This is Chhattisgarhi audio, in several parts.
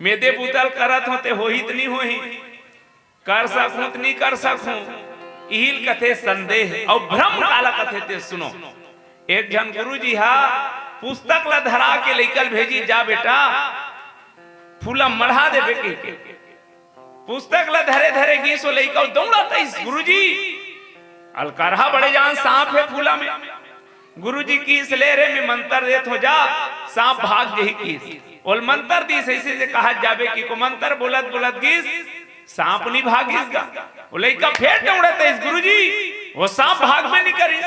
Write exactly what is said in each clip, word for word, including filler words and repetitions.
मैं दे बुता ल करत हों ते होही त नी होही, कर सकहूं त नी कर सकहूं, इही ल कथे संदेह। अउ भ्रम काला कथे ते सुनो। एक झन गुरुजी हा पुस्तक ला धरा के लइका ल भेजिस, "जा बेटा, फूला मढ़ा देबे," कहिके। पुस्तक ला धरे धरे गिस ओ लइका, दउड़त आइस, "गुरुजी, अलकरहा बड़े जान सांप हे फूला में।" गुरुजी किहिस, "ले रे, मैं मंतर देत हों, जा, सांप भाग जही," किहिस। ओला मंतर दिस, अइसे जे कहत जाबे कहिके मंतर बोलत बोलत गिस, सांप नी भागिस गा। ओ लइका फेर दउड़त आइस, "गुरुजी, ओ सांप भागबे नी करिस।"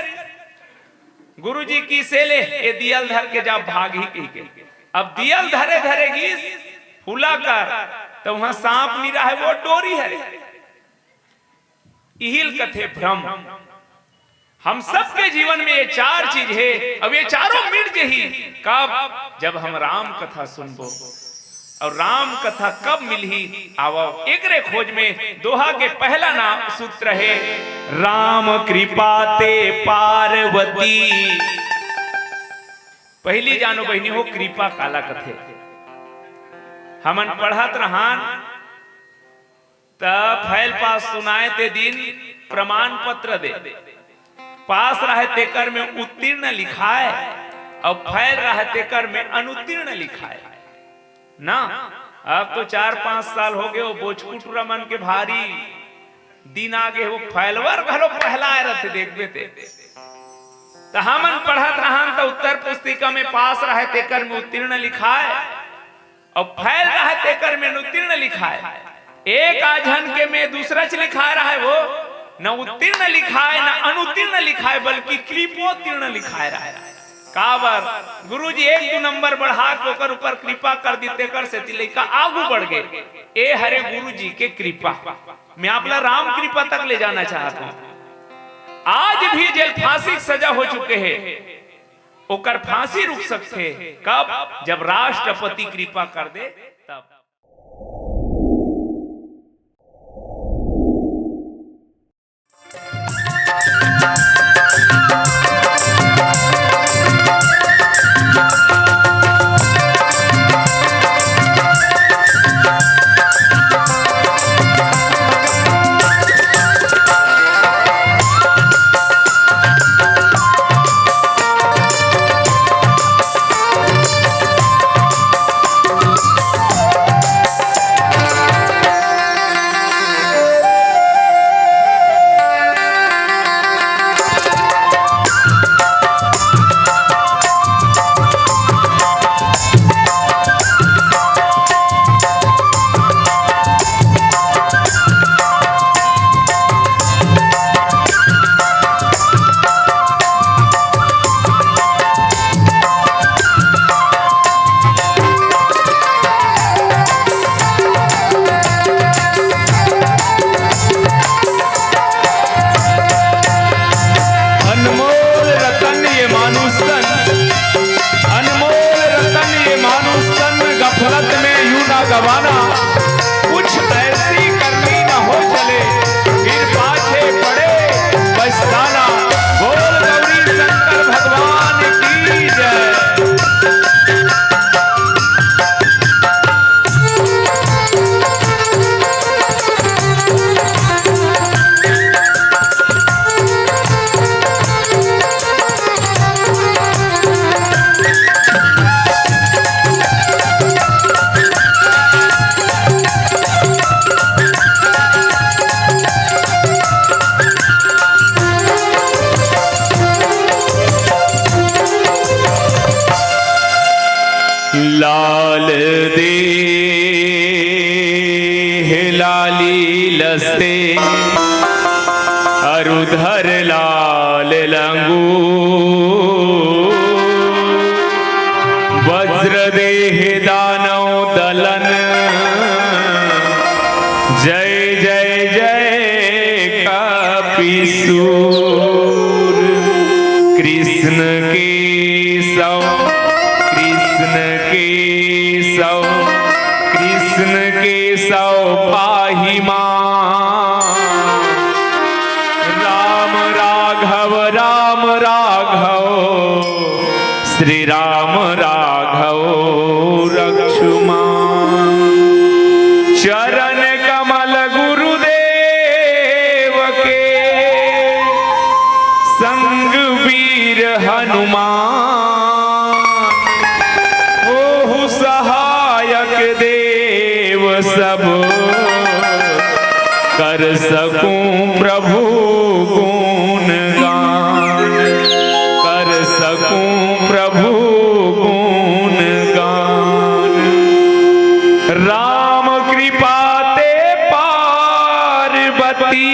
गुरुजी किहिस, "ले, ए दिया ल धर के जा, भागही," कहिके। अब दिया ल धरे धरे गिस फूला कर, त उहां सांप नी रहय, ओ डोरी हरे। इही ल कथे भ्रम। हम सबके जीवन में ये चार चीज हे, अब ये चारों मिट जही। कब? जब हम राम कथा सुनबो। अउ राम कथा कब मिलही? आवव, एकरे खोज में दोहा के पहला नाम सूत्र हे, राम कृपा ते पार्वती। पहिली जानो बहिनी हो, कृपा काला कथे। हमन पढ़त रहन, त fail pass सुनाय ते दिन प्रमाण पत्र दे, पास रहय तेकर में उत्तीर्ण लिखाय, अउ fail रहय तेकर में अनुत्तीर्ण लिखाय ना। अब तो चार पांच साल होगे, ओ बोचकू टूरा मन के भारी दिन आगे, ओ फैलवर घलो पहलाय रथे, देखबे ते। त हमन पढ़त रहन, त उत्तर पुस्तिका में पास रहय तेकर में उत्तीर्ण लिखाय, अउ fail रहय तेकर में अनुत्तीर्ण लिखाय। एक आध झन के में दूसरच लिखाय रहय, ओ न उत्तीर्ण लिखाय, न अनुत्तीर्ण लिखाय, बल्कि कृपोत्तीर्ण लिखाय रहय। काबर? गुरुजी एक दू नंबर बढ़ा के ओकर ऊपर कृपा कर दिस, तेकर सेती लइका आगू बढ़ गे। ए हरे गुरुजी के कृपा। मैं आप ला राम कृपा तक ले जाना चाहत हों। आज भी जेल फांसी के सजा हो चुके हे, ओकर फांसी रुक सकथे। कब? जब राष्ट्रपति कृपा कर दे तब। अनमोल रतन ये मानुष तन, अनमोल रतन ये मानुष तन, गफलत में यूं ना गवाना, कुछ ऐसी करनी न हो चले, फिर पाछे पड़े पछताना। बोल गौरी शंकर भगवान की जय। लाल देह लाली लसते, अरु धर लाल लंगू। वज्र देह दानव दलन, जय जय जय कपिसूर। कृष्ण केशव, कृष्ण केशव, कृष्ण केशव पाहि मां। राम राघव, राम राघव, श्री राम राघव रक्षु मां। चरण कमल गुरुदेव के, संग वीर हनुमान, ओहु सहायक देव सब, कर सकूं प्रभु गुण गान, कर सकूं प्रभु गुण गान। राम कृपा ते पार्वती,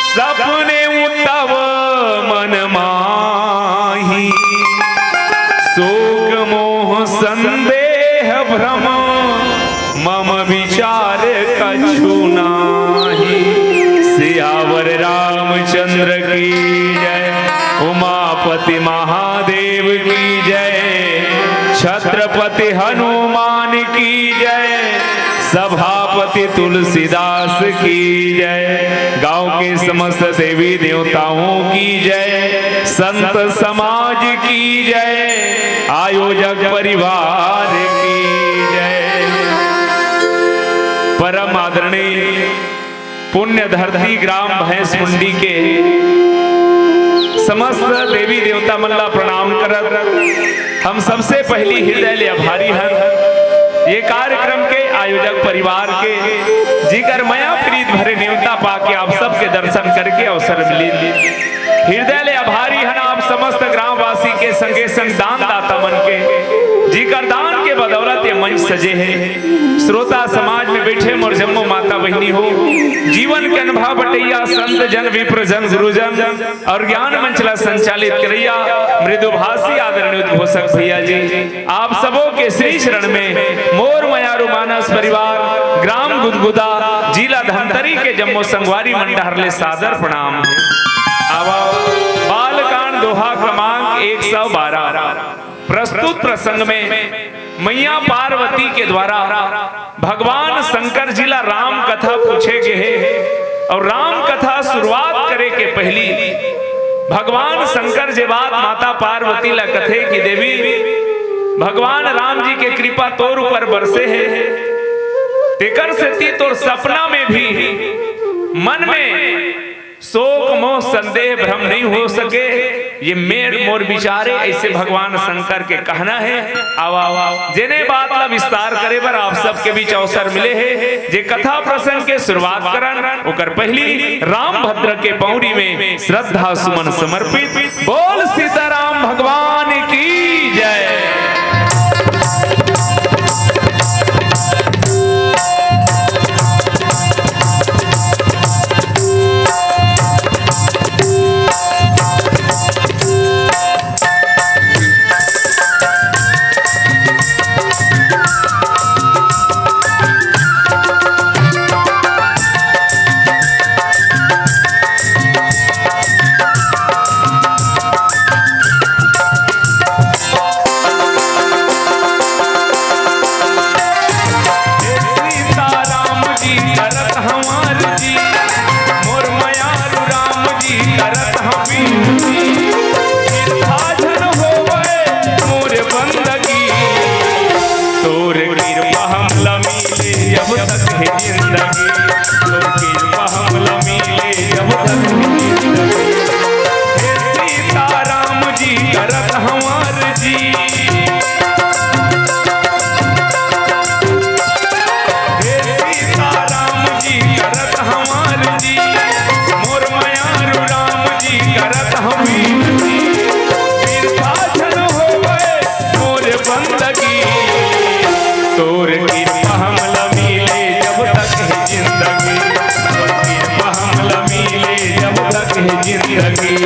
सपने तव मन माही। शोक मोह संदेह भ्रम, मम विचार कछु नाही। सियावर रामचंद्र की जय, उमापति महादेव की जय, छत्रपति हनुमान की जय, सभापति तुलसीदास की जय, गांव के समस्त देवी देवताओं की जय, संत समाज की जय, आयोजक परिवार की जय। परम आदरणीय पुण्य धरती ग्राम भैंस मुंडी के समस्त देवी देवता मन ला प्रणाम करत, हम सबसे पहली हृदय ले आभारी हन ये कार्यक्रम के आयोजक परिवार के, जिकर मया प्रीत भरे नेवता पाके आप सबके दर्शन करके अवसर मिली। हृदय ले आभारी हन आप समस्त ग्रामवासी के, संगे संग दानदाता मन के, जिकर दान के बदौलत ये मंच सजे हे। श्रोता समाज में बैठे मोर जम्मो माता बहिनी हो, जीवन के अनुभव बटैया संत जन, विप्र जन, गुरुजन और ज्ञान मंच ला संचालित करैया मृदुभाषी आदरणीय उद्घोषक भैया जी, आप सबो के श्री चरण में मोर मयारू मानस परिवार, ग्राम गुदगुदा, जिला धमतरी के जम्मो संगवारी मन डहर ले सादर प्रणाम हे। आवा, बालकांड दोहा क्रमांक एक सौ बारह। प्रस्तुत प्रसंग में मैया पार्वती के द्वारा भगवान शंकर जी ला राम कथा पूछे गे हे और राम कथा शुरुआत करे के पहली भगवान शंकर जे बात माता पार्वती ला कथे कि देवी, भगवान राम जी के कृपा तोर ऊपर बरसे हे, तेकर सेती तोर सपना में भी मन में शोक मोह संदेह भ्रम नहीं हो सके। ये मेर मोर विचार हे, ऐसे भगवान शंकर के कहना हे। आवा, आवा, जेने बात ला विस्तार करे बर आप सबके बीच अवसर मिले हे, जे कथा प्रसंग के शुरुआत करन, ओकर पहली रामभद्र के पौड़ी में श्रद्धा सुमन समर्पित। बोल सीताराम भगवान की जय। हे सीताराम जी करत हमार जी, मोर मयारू राम जी करत हमीर जी। बिरथा झन होवे मोर बंदगी, तोर कृपा हमला मिले जब तक हे जिंदगी, तोर कृपा हमला मिले जब तक हे जिंदगी। हे सीताराम जी करत हमार जी। हे सीताराम जी करत हमार जी, मोर मयारू राम जी करत हमीर जी। बिरथा झन होवे मोर बंदगी, तोर कृपा हमला मिले जब तक हे जिंदगी, तोर कृपा हमला मिले जब तक हे जिंदगी।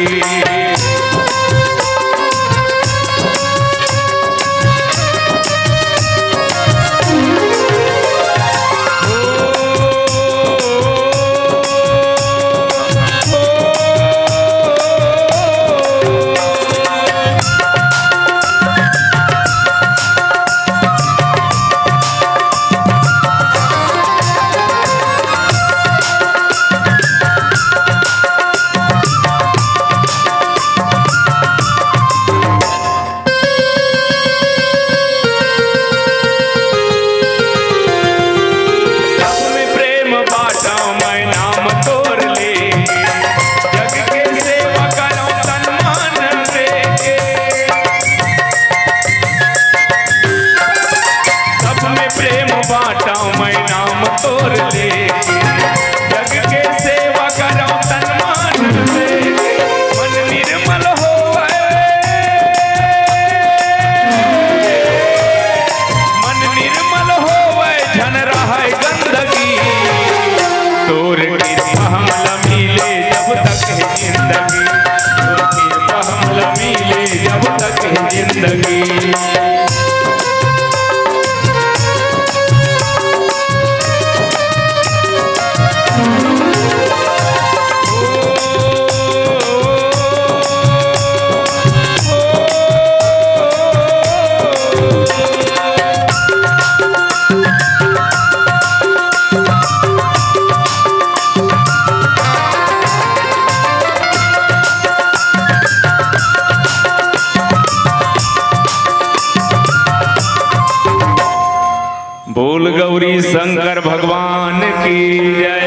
गौरी शंकर भगवान की जय।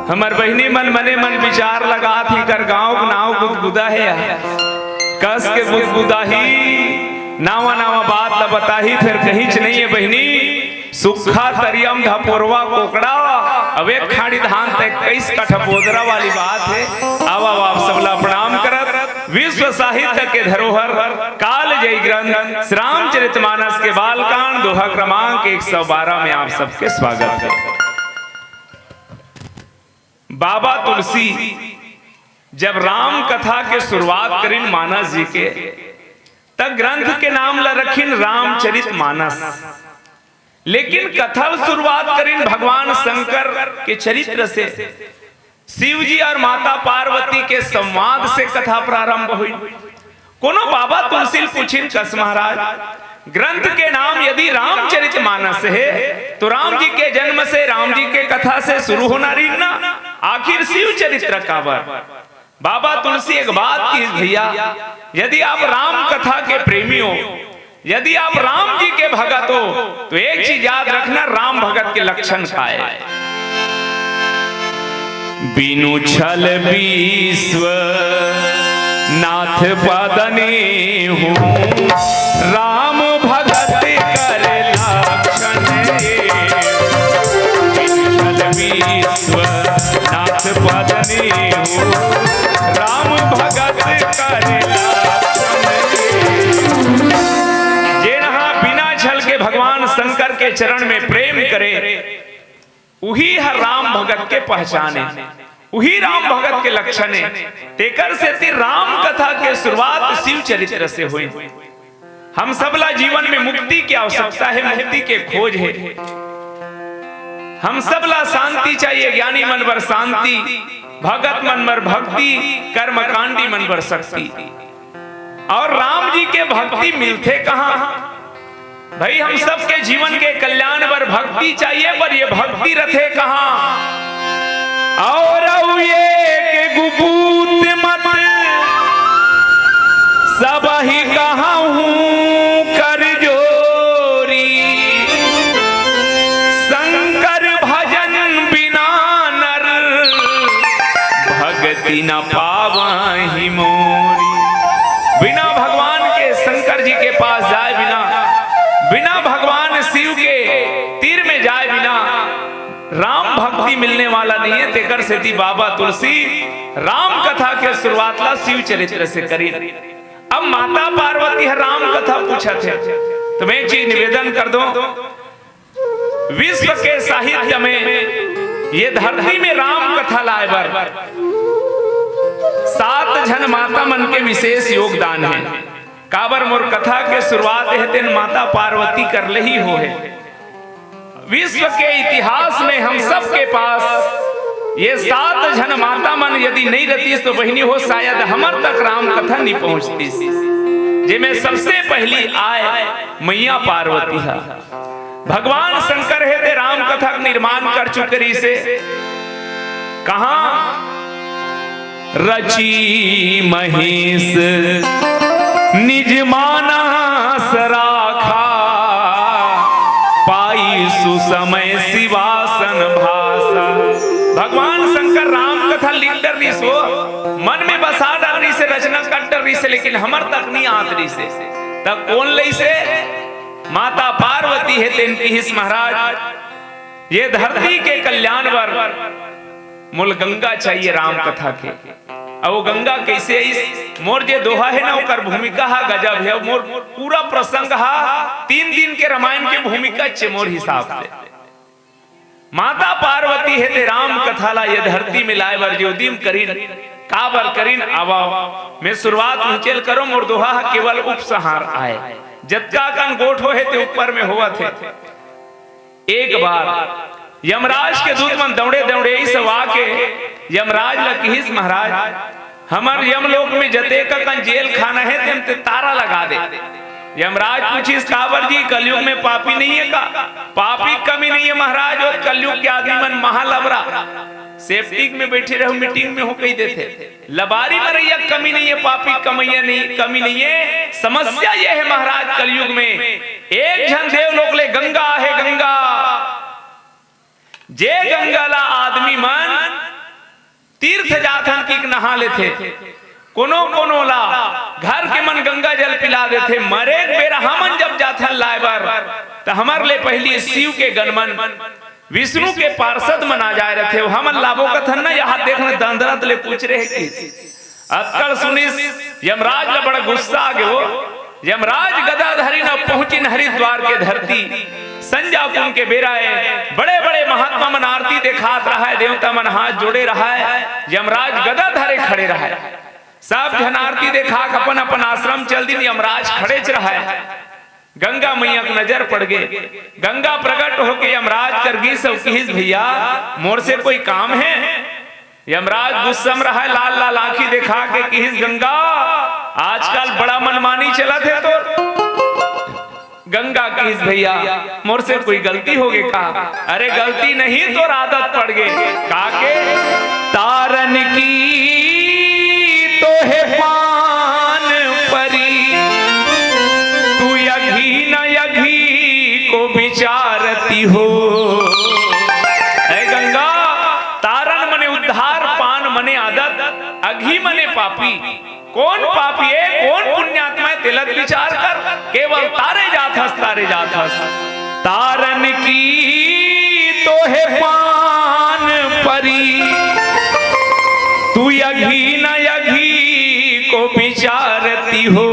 हमर बहिनी मन मने मन विचार लगात हे, एकर गांव के नाव गुदगुदा हे। कस के गुदगुदा ही, नावा नावा बात ला बताही, फेर कहीच नहीं हे बहिनी। सुक्खा तरिया म धपोरवा कोकड़ा, अब एक खाड़ी धान त इक्कीस कठा बोदरा वाली बात हे। आवा, आवा, आप सबला प्रणाम करत, विश्व साहित्य के धरोहर कालजयी ग्रंथ श्री रामचरित मानस के बालकांड दोहा क्रमांक एक सौ बारह में आप सबके स्वागत हे। बाबा तुलसी जब राम कथा के शुरुआत करिन मानस जी के, त ग्रंथ के नाम ला रखिन रामचरित मानस। लेकिन कथा ल शुरुआत करिन भगवान शंकर के चरित्र से। शिव जी और माता पार्वती के संवाद से कथा प्रारंभ हुई। कोनो बाबा तुलसी ल पूछिन, कस महाराज, ग्रंथ के नाम यदि रामचरित मानस हे, तो राम जी के जन्म से, राम जी के कथा से शुरू होना रहिन ना, आखिर शिव चरित्र काबर? बाबा तुलसी एक बात किहिस, भैया, यदि आप राम कथा के प्रेमी हो, यदि आप राम जी के भगत हो, तो एक चीज याद रखना, राम भगत के लक्षण का हे। बिनु छल विश्व नाथ पद नेहु, राम भगत कर लक्षण ए। बिनु छल विश्व नाथ पद नेहु, राम भगत कर लक्षण ए। जेन हा बिना छल के भगवान शंकर के चरण में प्रेम करे, उही ह राम भगत के पहचान ए, उही राम भगत के लक्षण ए। तेकर सेती राम कथा के शुरुआत शिव चरित्र से होई। हम सबला जीवन में मुक्ति के आवश्यकता हे, मुक्ति के खोज हे। हम सबला शांति चाहिए, ज्ञानी मन बर शांति, भगत मन बर भक्ति, कर्मकांडी मन बर शक्ति। और राम जी के भक्ति मिलथे कहाँ? भाई, हम सबके जीवन के कल्याण बर भक्ति चाहिए, पर ये भक्ति रथे कहाँ? और अउ एक गुपूत मत सबहि कहूँ कर जोरी, शंकर भजन बिना नर भगति न पावहि मोरी। बिना भगवान के शंकर जी के पास जाए बिना, बिना भगवान शिव के तीर में जाए बिना राम भक्ति मिलने वाला नहीं है। तेकर सेती बाबा तुलसी राम कथा के शुरुआत ला शिव चरित्र से करिन। अब माता पार्वती ह राम कथा पूछत हे, त मैं एक चीज निवेदन कर दूं, विश्व के साहित्य में ये धरती में राम कथा लाए बर सात झन माता मन के विशेष योगदान हे। काबर मोर कथा के शुरुआत हे तेन माता पार्वती कर ले ही होहे। विश्व के इतिहास में हम सबके पास ये सात झन माता मन यदि नहीं रहतीस तो बहिनी हो, शायद हमर तक राम कथा नहीं पहुंचतीस। जेमे सबसे पहली आय मैया पार्वती ह। भगवान शंकर हे ते राम कथा के निर्माण कर चुके रहिसे। कहाँ? रचि महेश निज मानस राखा, पाई सुसमय शिवासन भाषा। भगवान शंकर राम कथा लिख डर रहिस हो, मन में बसा डर रहिसे, रचना कर डर रहिसे, लेकिन हमर तक नहीं आत रहिसे। तब कौन लइसे? माता पार्वती हे तेन किहिस महाराज, ये धरती के कल्याण बर मोल गंगा चाहिए राम कथा के। अउ वो गंगा कैसे आइस? मोर जे दोहा हे ना, ओकर भूमिका हा गजब हे। मोर पूरा प्रसंग हा तीन दिन के रामायण के भूमिका चे मोर हिसाब से। माता पार्वती हे ते राम कथा ला ये धरती में लाए बर जे उदिम करिन, काबर करिन? आवा, मैं शुरुआत उंचेल करो, मोर दोहा हा केवल उपसंहार आय। जतका कन गोठ हो हे ते ऊपर में होवत हे। एक बार यमराज के दूत मन दौड़े दौड़े इस आके यमराज ल किहिस, महाराज, हमर यमलोक में जतेक कन जेल खाना हे, तेन ते तारा लगा दे। यमराज पूछिस, काबर जी, कलयुग में पापी नहीं है का? पापी कमी नहीं है महाराज, वो कलयुग के आदमी मन महालबरा, सेप्टिक में बैठे रहो, मीटिंग में हो कही देथे। लबारी मरैया कमी नहीं है, पापी कमैया नहीं, कमी नहीं है। समस्या ये है महाराज, कलयुग में एक झन देवलोक ले गंगा हे गंगा, जे गंगा ला आदमी मन तीर्थ जाथन किक नहा लेथे, कोनो कोनो ला घर के मन गंगा जल पिला देथे। मरे के बेरा हमन जब जाथन लाए बर, त हमर ले पहिली शिव के गणमन, विष्णु के पार्षद मन आ जाए रथे। हमन लाबो कथन न, यहाँ देख न, दंदरत ले पूछ रहे कि अतकड़ सुनिस, यमराज ला बड़ा गुस्सा आ गे हो। यमराज गदा धरिन पहुंचिन हरिद्वार के धरती। संजा कुंभ के बेरा ए, बड़े-बड़े महात्मा मन आरती देखात रहय, देवता मन हाथ जोड़े रहय, यमराज गदा धरे खड़े रहय। सब झन आरती देखा के अपन-अपन आश्रम चल दिन, यमराज खड़ेच रहय। गंगा मैया के नजर पड़ गे। गंगा प्रकट होके यमराज कर गिस अउ किहिस, "भैया, मोर से कोई काम हे?" यमराज गुस्सा म रहय, लाल लाल आंखी देखा के किहिस, "गंगा, आजकल बड़ा मनमानी चलत हे तोर।" गंगा किहिस, "भैया, मोर से कोई गलती हो गे का?" "अरे, गलती नहीं, तोर आदत पड़ गे।" "का के?" "तारन की तो हे पान परी, तू अघी न अघी को विचारती हो।" ए गंगा, तारन मने उद्धार, पान मने आदत, अघी मने पापी। कोन पापी ए, कोन पुण्यात्मा ए, तेला त विचार कर। केवल तारे जाथस, तारे जाथस। तारन की तो हे पान परी, तू अघी न अघी को विचारती हो।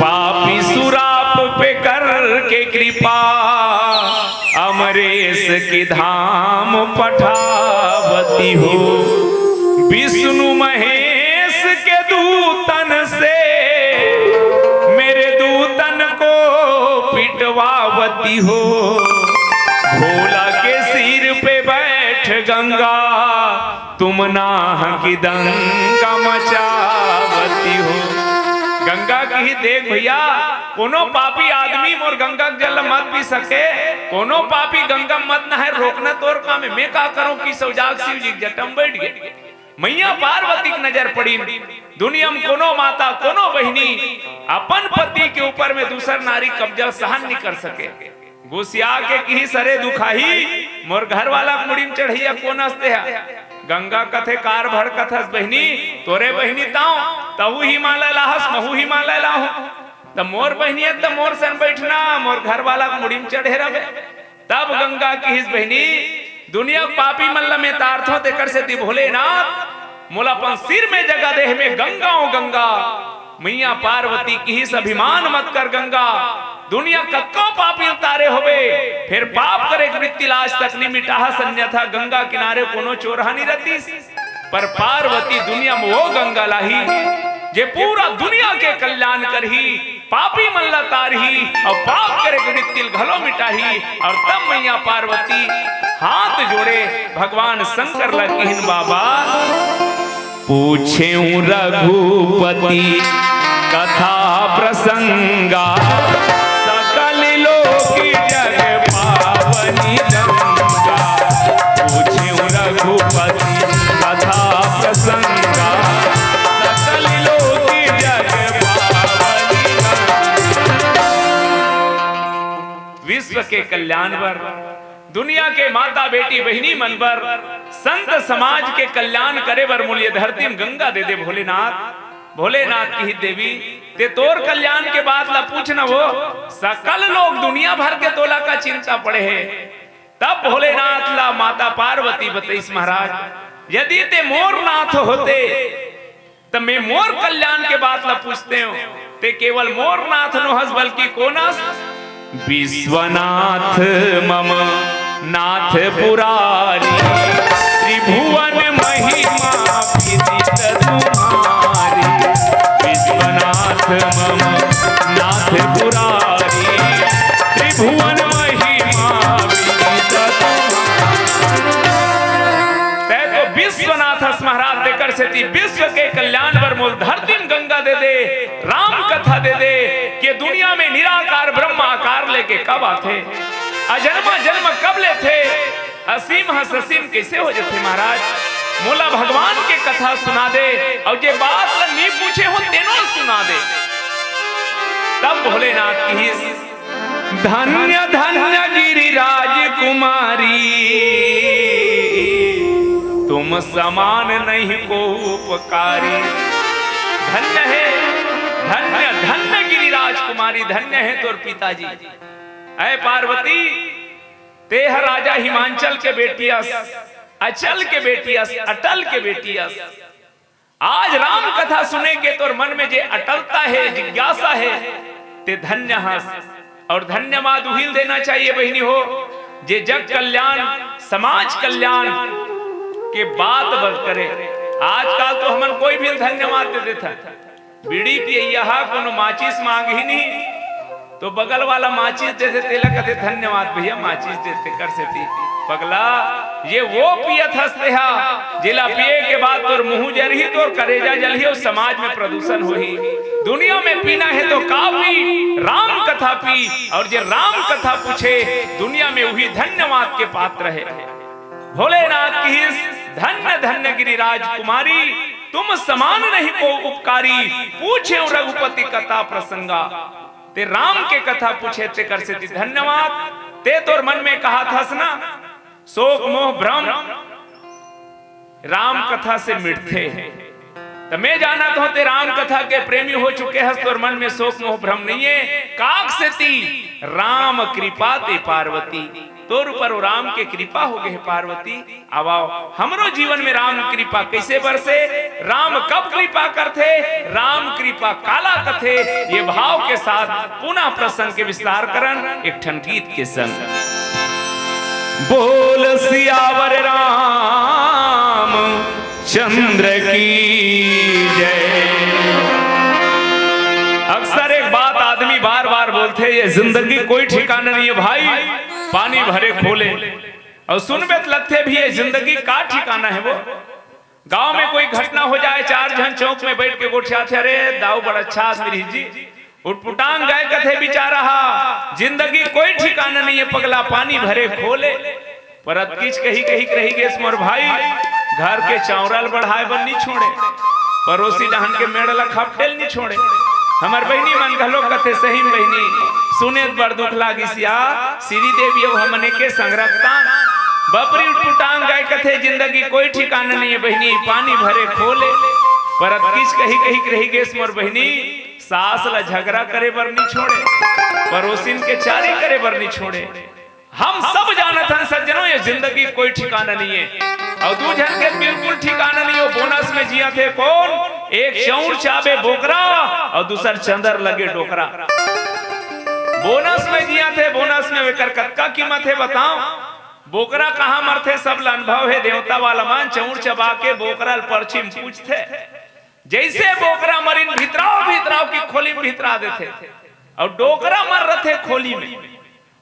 पापी सुराप पे करके कृपा, अमरेश के धाम पठावती हो। विष्णु महेश के दूतन से मेरे दूतन को पिटवावती हो। भोला के सिर पे बैठ गंगा, तुम नाह की दंगा मचावती हो। गंगा किही, "देख भैया, कोनो पापी आदमी मोर गंगा के जल ल मत पी सके, कोनो पापी गंगा म मत नहाए, रोकना तोर काम हे। मैं का करूं कि सौजाग शिव जी के जटा म बैठ गे।" मैया पार्वती के नजर पड़िन, दुनिया म कोनो माता, कोनो बहिनी अपन पति के ऊपर में दूसर नारी कब्जा सहन नहीं कर सके। गुसिया के किहिस, "अरे दुखाही, मोर घर वाला के मुड़ी म चढ़इया कोन अस तेहा?" गंगा कथे, "कार भड़कत हस बहिनी, तोरे बहिनी तांव, तहू हिमालय लाहस, महू हिमालय लाहूं। त मोर बहिनी हे त मोर सन बैठना, मोर घर वाला के मुड़ी म चढ़े रहे।" तब गंगा किहिस, "बहिनी, दुनिया के पापी मन ल मैं तारथों, तेकर सेती भोलेनाथ मोला अपन सिर में जगह दे हे, मैं गंगा हूं गंगा।" मैया पार्वती किहिस, "अभिमान मत कर गंगा, दुनिया कतको पापी उतारे होबे, फेर पाप करे के वृत्ति ला आज तक नहीं मिटाहस, अन्यथा गंगा किनारे कोनो चोरहा नहीं रहतिस।" पर पार्वती दुनिया में वो गंगा लाही, जे पूरा दुनिया के कल्याण करही, पापी मन ला तारही अउ पाप करे के वृत्ति ल घलो मिटाही। अउ तब मैया पार्वती हाथ जोड़े भगवान शंकर ला किहिन, "बाबा।" पूछें रघुपति कथा प्रसंगा, सकल लोक जग पावनी गंगा। पूछें रघुपति कथा प्रसंगा, सकल लोक जग पावनी गंगा। विश्व के कल्याण बर, दुनिया के माता, बेटी, बहिनी मन बर, संत समाज के कल्याण करे बर मोला ये धरती म गंगा दे दे भोलेनाथ। भोलेनाथ किही, "देवी, ते तोर कल्याण के बात ला पूछ न वो, सकल लोग दुनिया भर के तोला का चिंता पड़े हे।" तब भोलेनाथ ला माता पार्वती बतइस, "महाराज, यदि ते मोर नाथ होते, त मैं मोर कल्याण के बात ला पूछतेंव, ते केवल मोर नाथ नोहस, बल्कि कोन अस?" विश्वनाथ मम नाथ पुरारी, त्रिभुवन महिमा विदित तुम्हारी। विश्वनाथ मम नाथ पुरारी, त्रिभुवन महिमा विदित तुम्हारी। तैं तो विश्वनाथ अस महाराज, तेकर सेती विश्व के कल्याण बर मोला धरती म गंगा दे दे, राम कथा दे दे, के दुनिया में निराकार ब्रह्माकार लेके कब आथे, अजन्मा जन्म कब लेथे, असीम ह ससीम कैसे हो जथे महाराज? मोला भगवान के कथा सुना दे, अउ जे बात ल नी पूछे हो तेनो सुना दे। तब भोलेनाथ किहिस, धन्य धन्य गिरिराज कुमारी, तुम समान नहीं को उपकारी। धन्य है, धन्य धन्य गिरिराज कुमारी, धन्य है तोर पिताजी। ऐ पार्वती, तेह राजा हिमांचल के बेटी अस, अचल के बेटी अस, अटल के बेटी अस। आज राम कथा सुने के तोर मन में जे अटलता हे, जिज्ञासा हे, ते धन्य हस। अउ धन्यवाद उहिल देना चाहिए बहिनी हो, जे जग कल्याण, समाज कल्याण के बात बर करे। आजकल तो हमन कोई भी धन्यवाद दे देथन। बीड़ी पियइया हा कोनो माचिस मांगही नहीं, तो बगल वाला माचिस देथे, तेला कथे, "धन्यवाद भैया, माचिस देथे कर सेती।" पगला, ये वो पियत हस तेहा, जेला पिए के बाद तोर मुंह जरही, तोर करेजा जलही अउ समाज में प्रदूषण होही। दुनिया में पीना हे तो का पी, राम कथा पी, अउ जे राम कथा पूछे, दुनिया में उही धन्यवाद के पात्र हे। भोलेनाथ किहिस, "धन्य धन्य गिरिराज कुमारी, तुम समान नहीं को उपकारी, पूछेंव रघुपति कथा प्रसंगा।" ते राम के कथा पूछे, तेकर सेती धन्यवाद। ते तोर मन में कहत हस ना, शोक मोह भ्रम राम कथा से मिटथे। त मैं जानत हंव, ते राम कथा के प्रेमी हो चुके हस, तोर मन में शोक मोह भ्रम नइये। काक सेती राम कृपा ते पार्वती, तोर ऊपर वो राम के कृपा हो गे हे पार्वती। आव, आव, हमरो जीवन में राम कृपा कइसे बरसे, राम कब कृपा करथे, राम कृपा काला कथे, ये भाव के साथ पुनः प्रसंग के विस्तार करन एक ठन गीत के संग। बोल सियावर राम चंद्र की जय। अक्सर एक बात आदमी बार बार बोलथे, ये जिंदगी कोई ठिकाना नहीं है भाई, पानी भरे खोले। अउ सुनबे त लगथे भी, ये जिंदगी का ठिकाना हे वो। गांव में कोई घटना हो जाए, चार झन चौक में बैठ के गोठियाथे, "अरे दाऊ बड़ा अच्छा आदमी रही जी, उटपुटांग गाय कथे बिचारा हा, जिंदगी कोई ठिकाना नहीं है पगला, पानी भरे खोले।" पर अतकीच कही कही के रही गेस मोर भाई, घर के चाउर ल बढ़ाए बर नी छोड़े, परोसी डहन के मेड़ ल खपटे ल नी छोड़े। हमर बहिनी मन घलो कथे, सही में बहिनी, सुने त बड़ दुख लागिस या, श्रीदेवी अउ हमने के संग रक्तान। बपरी उटपुटांग गाय कथे, जिंदगी कोई ठिकाना नहीं है बहिनी, पानी भरे खोले। पर अतकीच कही कही के रही गेस मोर बहिनी, सास ल झगरा करे बर नी छोड़े, परोसिन के चारी करे बर नी छोड़े। हम सब जानत हन सज्जनों, ये जिंदगी कोई ठिकाना नहीं है। अउ दू झन के बिल्कुल ठिकाना नहीं हो। बोनस में जियत हे कोन? एक चौर चाबे बोकरा अउ दूसर चंदर लगे डोकरा। बोनस में जियत हे, बोनस में एकर कतका कीमत हे बताओ? बोकरा कहाँ मरथे, सब ल अनुभव हे देवता वाला मन, चौर चबा के बोकरा ल परछी म पूछथे। जइसे बोकरा मरिन, भितराव भितराव की खोली म भितरा देथे, अउ डोकरा मर रथे खोली में।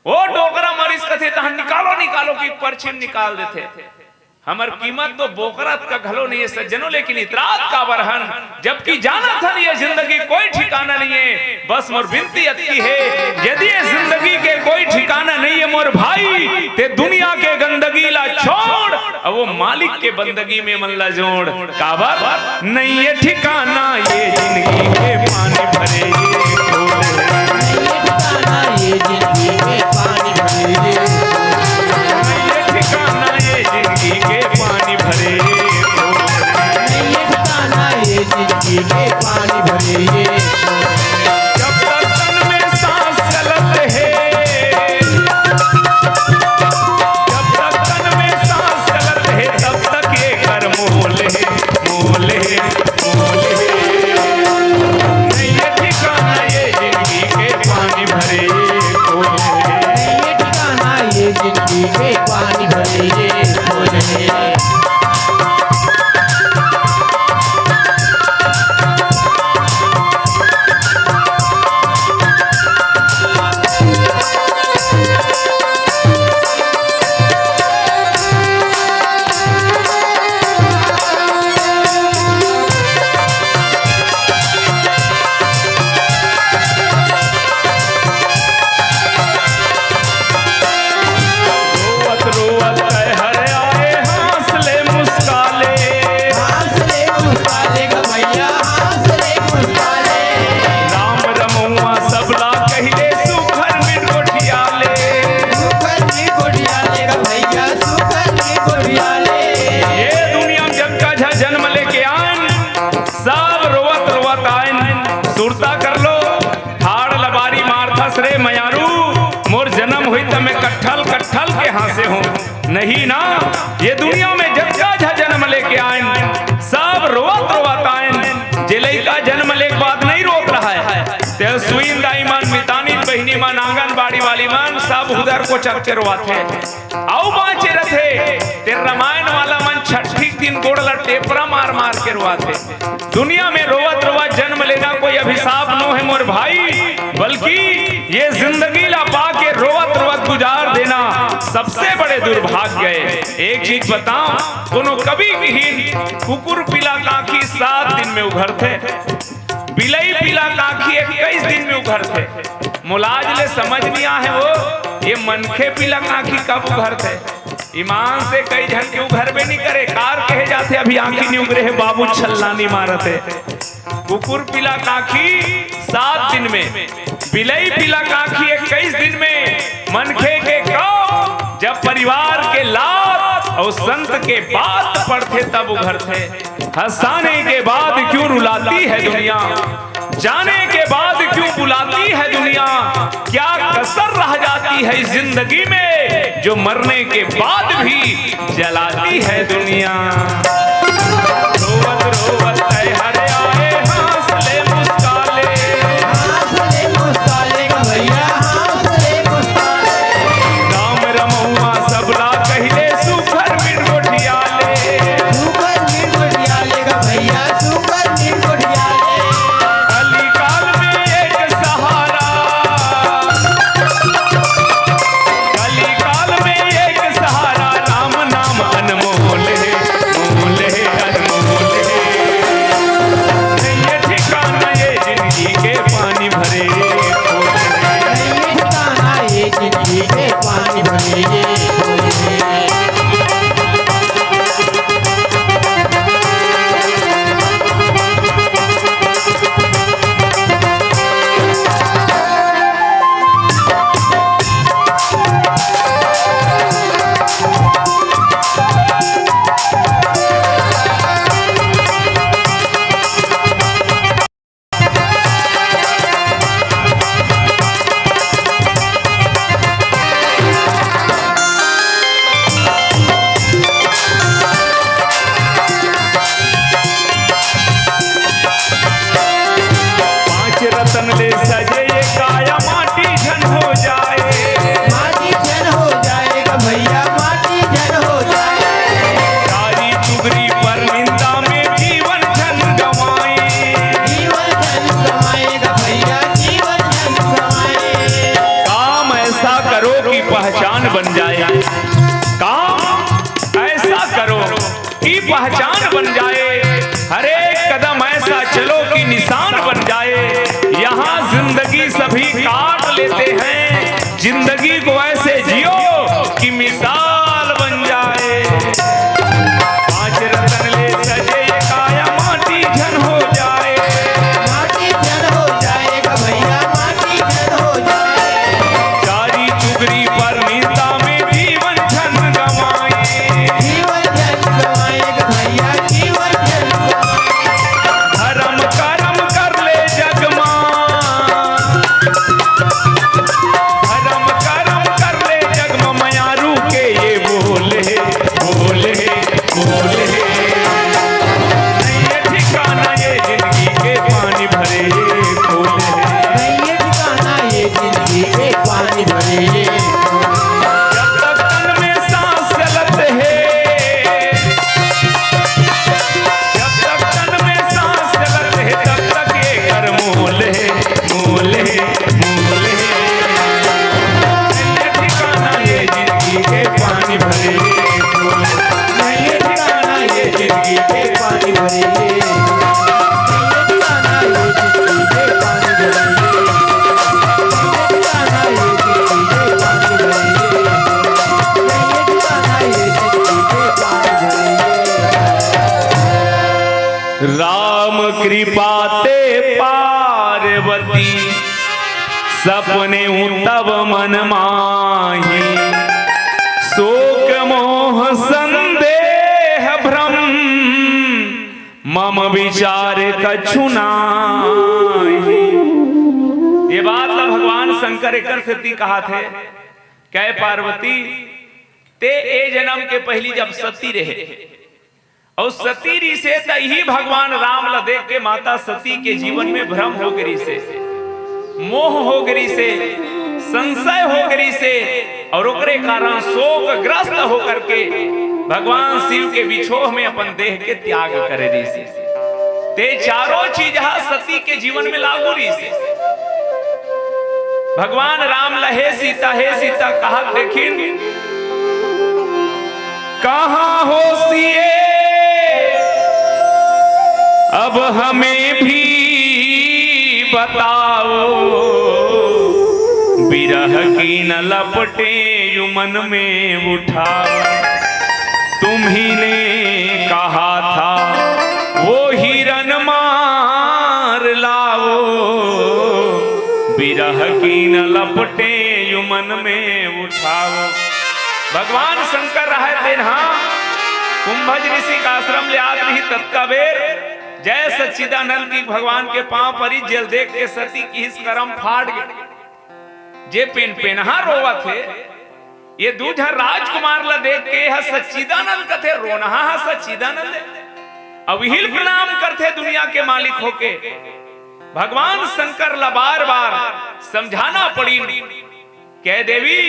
ओ डोकरा मरिस कथे, तहन निकालो, निकालो कि परछी म निकाल देथे। हमर कीमत तो बोकरा अतका घलो नहीं है सज्जनों, लेकिन इतरात काबर हन, जबकि जानत हन ये जिंदगी कोई ठिकाना नहीं है। बस मोर बिनती अतकी है, यदि ये जिंदगी के कोई ठिकाना नहीं है मोर भाई, ते दुनिया के गंदगी ला छोड़, अउ वो मालिक के बंदगी में मन ला जोड़। काबर? नहीं ये ठिकाना ये जिंदगी के पानी भरे ये खोले। नहीं ये ठिकाना ये जिंदगी के पानी भरे ये खोले। नहीं ये ठिकाना ये जिंदगी के पानी भरे ये खोले। नहीं ये ठिकाना ये जिंदगी के पानी भरे ये खोले। जब तक तन में सांस चलत हे, जब तक तन में सांस चलत हे, तब तक एकर मोल हे, मोल हे, मोल हे। नहीं ये ठिकाना अरे मयारू, मोर जन्म होई त मैं कट्ठल कट्ठल के हाँसे हों। नहीं ना, ये दुनिया में जतका झा जन्म लेके आयन, सब रोवत रोवत आयन। जे लइका जन्म लेके बाद नहीं रोत रहय, ते सुइन दाई मन, मितानिन बहिनी मन, आंगनबाड़ी वाली मन, सब उधर को चक्के रोवत हे। अउ बाँचे रथे, ते रामायण वाला मन छठी दिन गोड़ ला टेपरा मार मार के रोवत हे। दुनिया में रोवत रोवत जन्म लेना कोई अभिशाप नो है मोर भाई, बल्कि ये जिंदगी ला पाके रोवत रोवत गुजार देना सबसे बड़े दुर्भाग्य है। एक चीज बताओ, कोनो कवि किहिन, कुकुर पीला कांखी सात दिन में उघरथे, बिलई पीला कांखी इक्कीस दिन में उघरथे। मोला आज ले समझ नहीं आहे वो, ये मनखे पीला कांखी कब उघरथे? ईमान से कई झन के उघरबे नहीं करे, काबर कहे जाथे अभी आंखी नहीं उघरे हे, बाबू छल्ला नहीं मारत हे। कुकुर पीला कांखी सात दिन में, बिलई पीला कांखी इक्कीस दिन में, मनखे के कब, जब परिवार के लात अउ संत के बात पड़थे तब उघरथे। हंसाने के बाद क्यों रुलाती है दुनिया, जाने के बाद क्यों बुलाती है दुनिया, क्या कसर रह जाती है इस जिंदगी में, जो मरने के बाद भी जलाती है दुनिया। रोवत रोवत तैं हर आए, हाँस ले मुस्का ले। हाँस ले मुस्का ले गा भैया, हाँस ले मुस्का ले। राम रमउआ सबला कहिले, सुघर मीठ गोठिया ले। सुघर मीठ गोठिया ले गा भैया, सुघर मीठ गोठिया ले। कलिकाल में एक सहारा, कलिकाल में एक सहारा, राम नाम अनमोल है, मोल है, अनमोल है। नहीं ये ठिकाना ये जिंदगी के पानी भरे, नहीं ये ठिकाना ये जिंदगी के पानी भरे। पांच रतन ले सजे ये काया, माटी झन हो जाए। माटी झन हो जाए गा भैया, माटी झन हो जाए। तारी चुगरी पर निंदा में जीवन झन गंवाए। जीवन झन गंवाए गा भैया, जीवन झन गंवाए। काम ऐसा करो कि पहचान बन जाए। काम ऐसा करो की पहचान बन जाए। हर एक कदम ऐसा चलो कि निशान बन जाए। यहाँ जिंदगी सभी काट लेते हैं, जिंदगी को ऐसे जियो कि मिसाल बन जाए। पांच रतन ले सजे ये काया, माटी झन हो जाए। माटी झन हो जाए गा भैया, माटी झन हो जाए। चारी चुगरी पर निंदा में जीवन झन गंवाए। जीवन झन गंवाए गा भैया, जीवन झन गंवाए। धरम करम कर ले जग मा, धरम करम कर ले जग मा, मयारू के ये बोल हे, बोल हे, बोल हे। नहीं ये ठिकाना ये जिंदगी के पानी भरे ये खोल हे। नहीं ये ठिकाना ये जिंदगी के पानी भरे ये खोल हे। जब तक तन में सांस चलत हे, जब तक तन में सांस चलत हे, तब तक ये कर मोल हे, मोल हे, मोल हे। ये ठिकाना ये जिंदगी के पानी भरे ये खोल हे। नहीं ये ठिकाना ये जिंदगी के पानी भरे ये खोल हे। नहीं ये ठिकाना ये जिंदगी के पानी भरे ये खोल हे। नहीं ये ठिकाना ये जिंदगी के पानी भरे ये खोल हे। राम कृपा ते पार्वती सपने तब मन माही। शोक मोह संदेह भ्रम मम विचार कछु नाही। ये बात ला भगवान शंकर एकर सेती कहाथे, कहे पार्वती, ते ए जन्म के पहिली जब सती रहे, अउ सती रिसे त इही भगवान राम ल देख के माता सती के जीवन में भ्रम हो गे रिसे, मोह हो गे रिसे, संशय हो गे रिसे, अउ ओकरे कारण शोकग्रस्त होकर के भगवान शिव के बिछोह में अपन देह के त्याग करे रिसे। ते चारों चीज ह सती के जीवन में लागू रिसे। भगवान राम ल हे सीता, हे सीता कहत देखिन, कहाँ हो सिए, अब हमें भी बताओ, बिरह की न लपटें यू मन में उठाओ। तुम्ही ने कहा था वो हिरन मार लाओ, बिरह की न लपटें यू मन में उठाओ। भगवान शंकर रहय तेन हा कुंभज ऋषि का आश्रम ले आत रही, ततका बेर जय सच्चिदानंद की भगवान के पांव परी, जेल देख के सती किहिस करम फाट गे। जे पेन पेनहा रोवत हे, ये दू झन राजकुमार ल देख के ह सच्चिदानंद कथे, रोनहा ह सच्चिदानंद हे। अउ इही ल प्रणाम करथे दुनिया के मालिक होके। भगवान शंकर ल बार बार समझाना पड़िन, कहे देवी,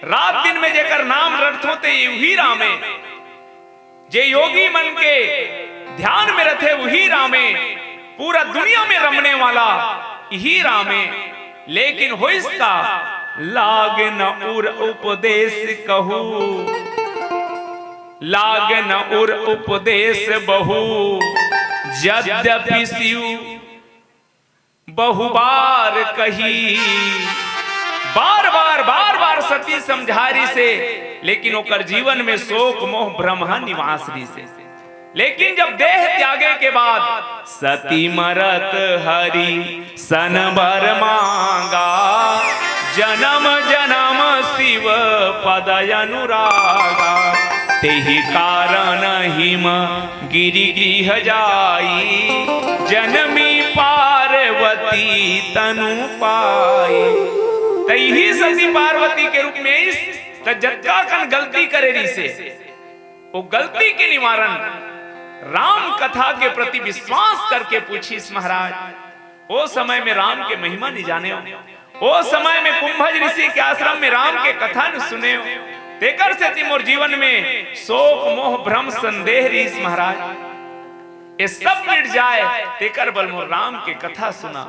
रात दिन में जेकर नाम रटथों ते उही राम ए, जे योगी मन के ध्यान में रथे उही राम ए, पूरा दुनिया में रमने वाला इही राम ए। लेकिन होइस का, लाग न उर उपदेश कहू, लाग न उर उपदेश बहु, यद्यपि शिव बहुबार कही। बार बार बार बार सती समझाय रिसे, लेकिन ओकर जीवन में शोक मोह भ्रम ह निवास रिसे। लेकिन जब देह त्यागे के बाद सती मरत हरि सन बर मांगा, जन्म जन्म शिव पद अनुरागा। तेहि कारण हिम गिरि गृह जाई, जनमी पार्वती तनु पाई। त इही सती पार्वती के रूप में इस त जतका कन गलती करे रिसे, वो गलती के निवारण राम कथा के प्रति विश्वास करके पूछिस महाराज। ओ समय में राम के महिमा नहीं जाने हो, ओ समय में कुंभज ऋषि के आश्रम में राम के कथा न सुने हो, तेकर सेती मोर जीवन में शोक मोह भ्रम संदेह रिस महाराज, ये सब मिट जाए, तेकर बल मोर राम के कथा सुना।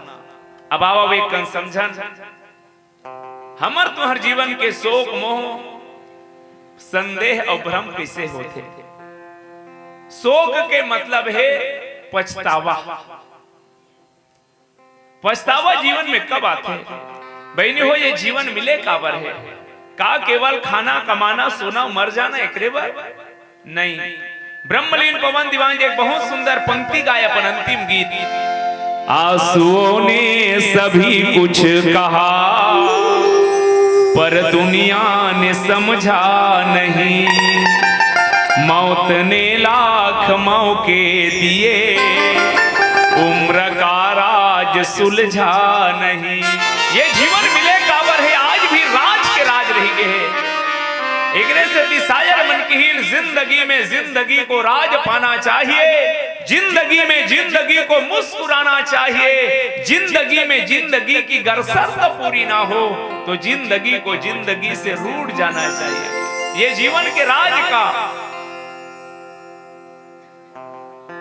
अब आवा एक कन समझन, हमर तुहर जीवन के शोक मोह संदेह अउ भ्रम कइसे होथे? शोक के मतलब हे पछतावा। पछतावा जीवन में कब आथे? बहिनी हो, ये जीवन मिले काबर हे? का केवल खाना, कमाना, सोना, मर जाना एकरे बर? नहीं। ब्रह्मलीन पवन दीवान जी एक बहुत सुंदर पंक्ति गाए अपन अंतिम गीत। आंसुओं ने सभी कुछ कहा, पर दुनिया ने समझा नहीं। मौत ने लाख मौके दिए, उम्र का राज सुलझा नहीं। ये जीवन मिले काबर हे, आज भी राज के राज रहि गे हे। एकरे सेती शायर मन किहिन, जिंदगी में जिंदगी को राज पाना चाहिए, जिंदगी में जिंदगी को मुस्कुराना चाहिए, जिंदगी में जिंदगी की गर शर्त पूरी ना हो तो जिंदगी को जिंदगी से रूठ जाना चाहिए। ये जीवन के राज का,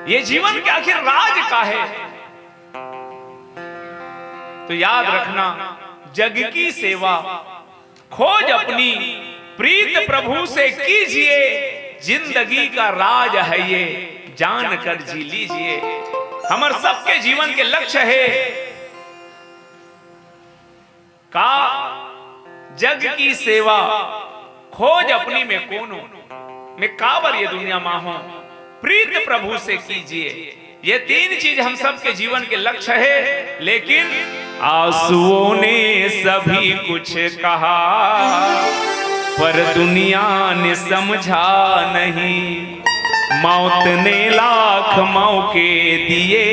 ये जीवन के आखिर राज का हे? तो याद रखना, जग की सेवा खोज अपनी, प्रीत प्रभु से कीजिए, जिंदगी का राज है ये, जान कर जी लीजिए। हमर सबके जीवन के लक्ष्य हे का जग की सेवा, खोज अपनी में कोनो, मैं काबर ये दुनिया मा हूं, प्रीत प्रभु से कीजिए। ये तीन चीज हम सबके जीवन के लक्ष्य हे, लेकिन आंसुओं ने सभी कुछ कहा, पर दुनिया ने समझा नहीं। मौत ने लाख मौके दिए,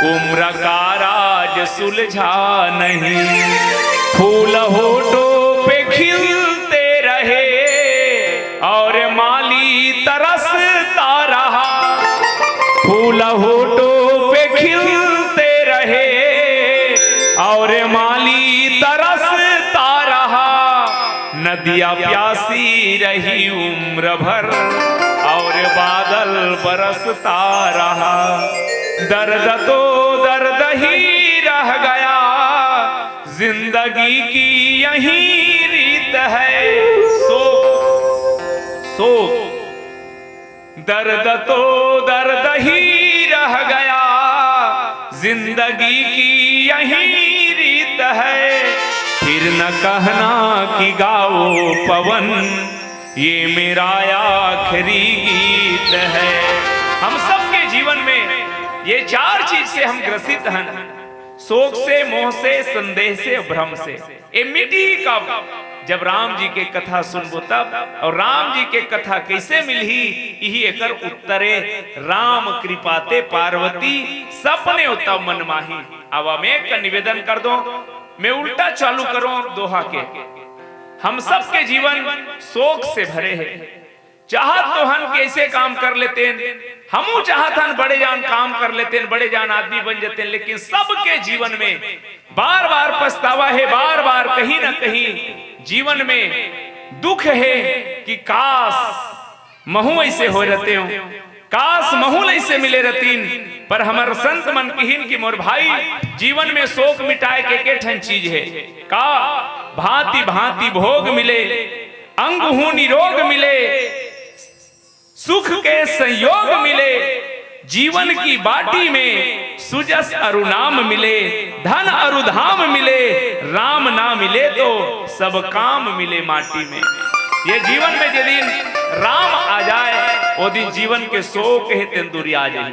उम्र का राज सुलझा नहीं। फूल होठों पे खिलते रहे और माली तरसता रहा। फूल होठों पे खिलते रहे और माली तरसता रहा। नदिया प्यासी रही उम्र भर और बादल बरसता रहा। दर्द तो दर्द ही रह गया, जिंदगी की यही रीत है। शोक, शोक, दर्द तो दर्द ही रह गया, जिंदगी की यही रीत है। फिर न कहना कि गाओ पवन, ये मेरा आखिरी गीत है। हम सबके जीवन में ये चार चीज से हम ग्रसित हैं। शोक से, मोह से, संदेह से, भ्रम से। ए मिटही कब? जब राम जी के कथा सुनबो तब। और राम जी के कथा कैसे मिलही? इही एकर उत्तर ए। राम कृपा ते पार्वती, सपने हो तब मन माही। अब हम एक का निवेदन कर दो, मैं उल्टा चालू करूं दोहा के। हम सबके जीवन शोक से भरे है। चाहत तो हन कि ऐसे काम कर लेतेन, हमू चाहत हन बड़े जान काम कर लेतेन, बड़े जान आदमी बन जतेन, लेकिन सबके जीवन में बार बार पछतावा है, बार बार कहीं ना कहीं जीवन में दुख है कि काश महू ऐसे हो रहते हो, काश महू ऐसे मिले रहतीन। पर हमर संत मन किहिन कि मोर भाई, जीवन में शोक मिटाए के के ठन चीज है का? भांति भांति भोग मिले, अंग हूँ निरोग मिले, सुख के संयोग मिले, जीवन की बाटी में सुजस अरु नाम मिले, धन अरु धाम मिले, राम ना मिले तो सब काम मिले माटी में। ये जीवन में जे दिन राम आ जाए, वो दिन जीवन के शोक हे तेन दूरी आ जाए।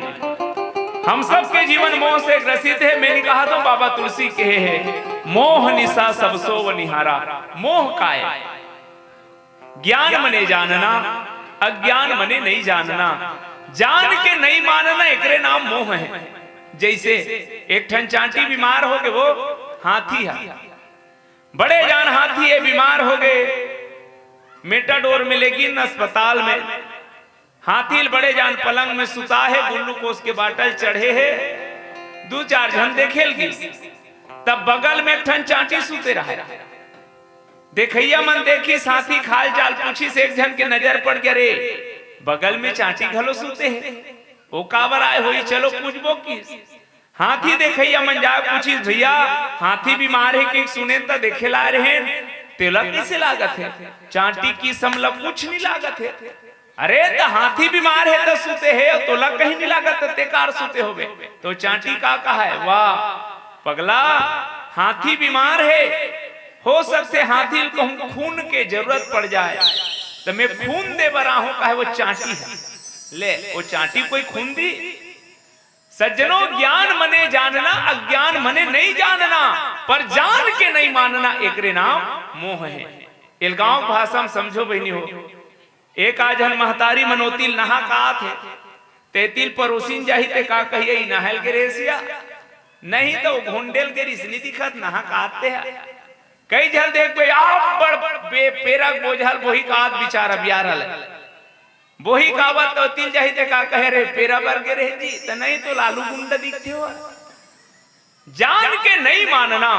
हम सबके जीवन मोह से ग्रसित है। मैंने कहा तो बाबा तुलसी कहे है, मोह निशा सब सोव निहारा। मोह काय? ज्ञान मने जानना, अज्ञान मने नहीं जानना। जान के नहीं मानना, एकरे नाम मोह है। जैसे एक ठन चांटी बीमार हो गे, वो हाथी है, बड़े जान हाथी है, बीमार हो गे, मेटाडोर में लेगिन अस्पताल में। हाथी ल बड़े जान पलंग में सुता है, ग्लूकोज के बाटल चढ़े है, दू चार झन देखे लगिस। तब बगल में एक ठन चांटी सुते रहे। देखइया मन देखिस, हाथी के हाल चाल पूछिस, एक झन के नजर पड़ गे, रे, बगल में चांटी घलो सुते हे, वो काबर आए होही, चलो पूछबो किस। हाथी देखइया मन जाय पूछिस, भैया, हाथी बीमार हे कि सुनेन त देखे ला रहेन, तेला कइसे लागत हे? चांटी किस हमला कुछ नहीं लागत हे। अरे, त हाथी बीमार हे त सुते हे, तोला कहीं नहीं लागत, त ते कार सुते होबे? तो चांटी का कहा है, वाह पगला, हाथी बीमार हे, हो सकथे हाथी ल कहूं खून के जरूरत पड़ जाए, त मैं खून दे बर आहूं, काहे वो चांटी है। ले, वो चांटी कोई खून दी? सज्जनों, ज्ञान मने जानना, अज्ञान मने नहीं जानना, पर जान के नहीं मानना, एकरे नाम मोह है। एल गांव भाषा में समझो बहिनी हो, एक आध झन महतारी मन ओती ल नहा के आत हे, तेती ल परोसिन जाही ते का कही, "ए नहाय ल गे रेहेस या?" नहीं तो घोंडेल के रिसनी दिखत, नहा के आत हे। कई झन देखबे, आप बड़ बे-, पेरा बोझल बोही के आत बिचारा बियारा ले। बोही के आवत तो ओती ल जाही ते का कहे, "रे, पेरा बर गे रहे जी," त नहीं तो लालू गुंडा दिखथे हो। जान के नहीं मानना,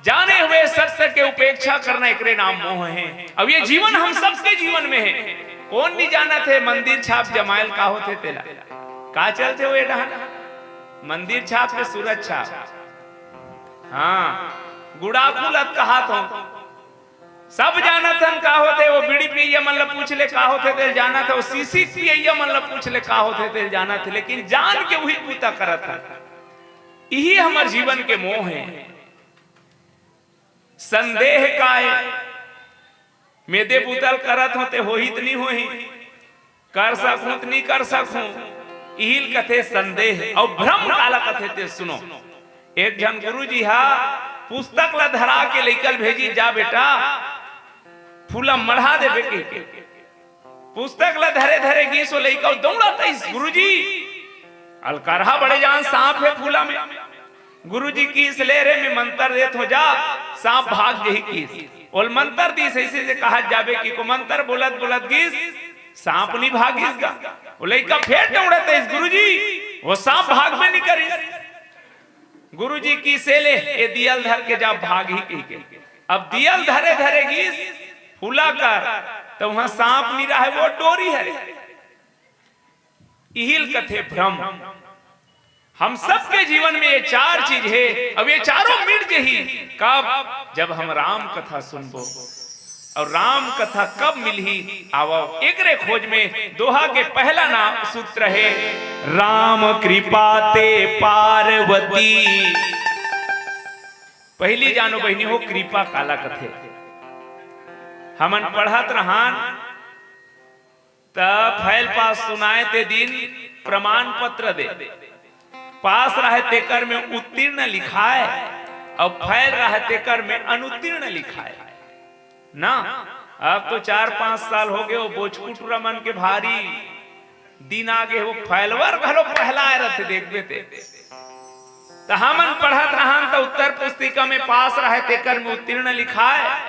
जाने हुए सत्य के उपेक्षा करना, एकरे नाम मोह है। अब ये जीवन हम सबके जीवन में है। कौन नहीं जानत हे मंदिर छाप जमायल का होथे तेला? का चलथे हो ये डहन? मंदिर छाप के सूरज छाप। हाँ, गुड़ाखू ल त कहात हों। सब जानत हन का होथे, वो बीड़ी पियइया मन ल पूछ ले का होथे तेल जानत हे, वो सीसी पियइया मन ल पूछ ले का होथे तेल जानत हे, लेकिन जान के उही बूता करत हन। इही हमर जीवन के मोह हे। संदेह काय? मैं दे बूता ल करत हों ते होही त नहीं होही, कर सकहूं त नहीं कर सकहूं, इही ल कथे संदेह। अउ भ्रम काला कथे ते सुनो। एक झन गुरुजी हा पुस्तक ल धरा के लइका ल भेजी, "जा बेटा, फूला मढ़ा देबे," कहिके। पुस्तक ल धरे धरे गिस ओ लइका, दौड़त आइस, "गुरुजी, अलकरहा बड़े जान सांप हे फूला में।" गुरुजी कीस, "ले रे, मैं मंतर देत हों, जा, सांप भाग जही," कीस। ओला मंतर दीस, अइसे जे कहत जाबे कि को मंतर बोलत बोलत गीस, सांप नी भागिस गा। वो लइका फेर दउड़त आइस, "गुरुजी, वो सांप भागबे नी करिस।" गुरुजी कीस, "ले, ए दियल धर के जा, भागही," कहिके। अब दियल धरे धरे गीस फूला कर, त उहां सांप नी रहय, वो डोरी हरे। इही ल कथे भ्रम। हम सबके जीवन में ये चार चीज हे, अब ये चारों मिट जही। कब? जब हम राम कथा सुनबो। अउ राम कथा कब मिलही? आवव, एकरे खोज में दोहा के पहला नाम सूत्र हे, राम कृपा ते पार्वती। पहिली जानो बहिनी हो, कृपा काला कथे। हमन पढ़त रहन, त फैल पास सुनाय ते दिन प्रमाण पत्र दे। पास रहय तेकर में उत्तीर्ण लिखाय, अउ फैल रहय तेकर में अनुत्तीर्ण लिखाय। ना, अब तो चार पांच साल होगे, वो बोचकू टूरा मन के भारी दिन आगे, वो फैलवर घलो पहलाय रथे, देखबे ते। त हमन पढ़त रहन, त उत्तर पुस्तिका में पास रहय तेकर में उत्तीर्ण लिखाय,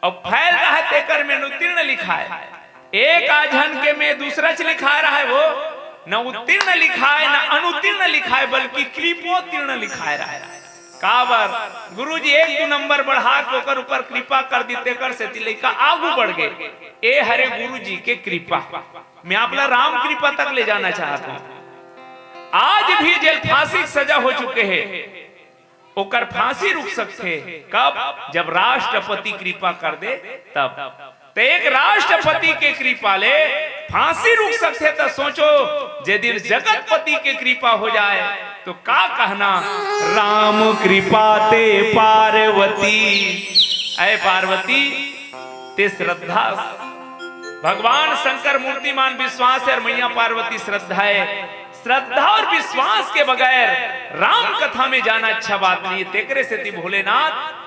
अउ फैल रहय तेकर में अनुत्तीर्ण लिखाय। एक आध झन के में दूसरच लिखाय रहय, वो न उत्तीर्ण लिखाय, न अनुत्तीर्ण लिखाय, बल्कि कृपोत्तीर्ण लिखाय रहय। काबर? गुरुजी एक दू नंबर बढ़ा के ओकर ऊपर कृपा कर दी, तेकर सेती लइका आगू बढ़ गे। ए हरे गुरुजी के कृपा। मैं आप ला राम कृपा तक ले जाना चाहत हों। आज भी जेल फांसी के सजा हो चुके हे, ओकर फांसी रुक सकथे। कब? जब राष्ट्रपति कृपा कर दे, तब। त एक राष्ट्रपति के कृपा ले फांसी रुक सकथे, त सोचो, जे दिन जगतपति के कृपा हो जाय, तो का कहना, राम कृपा ते पार्वती। अय पार्वती, ते श्रद्धा, भगवान शंकर मूर्तिमान विश्वास हे अउ मैया पार्वती श्रद्धा हे। श्रद्धा अउ विश्वास के बगैर राम कथा में जाना अच्छा बात नहीं हे। तेकरे सेती भोलेनाथ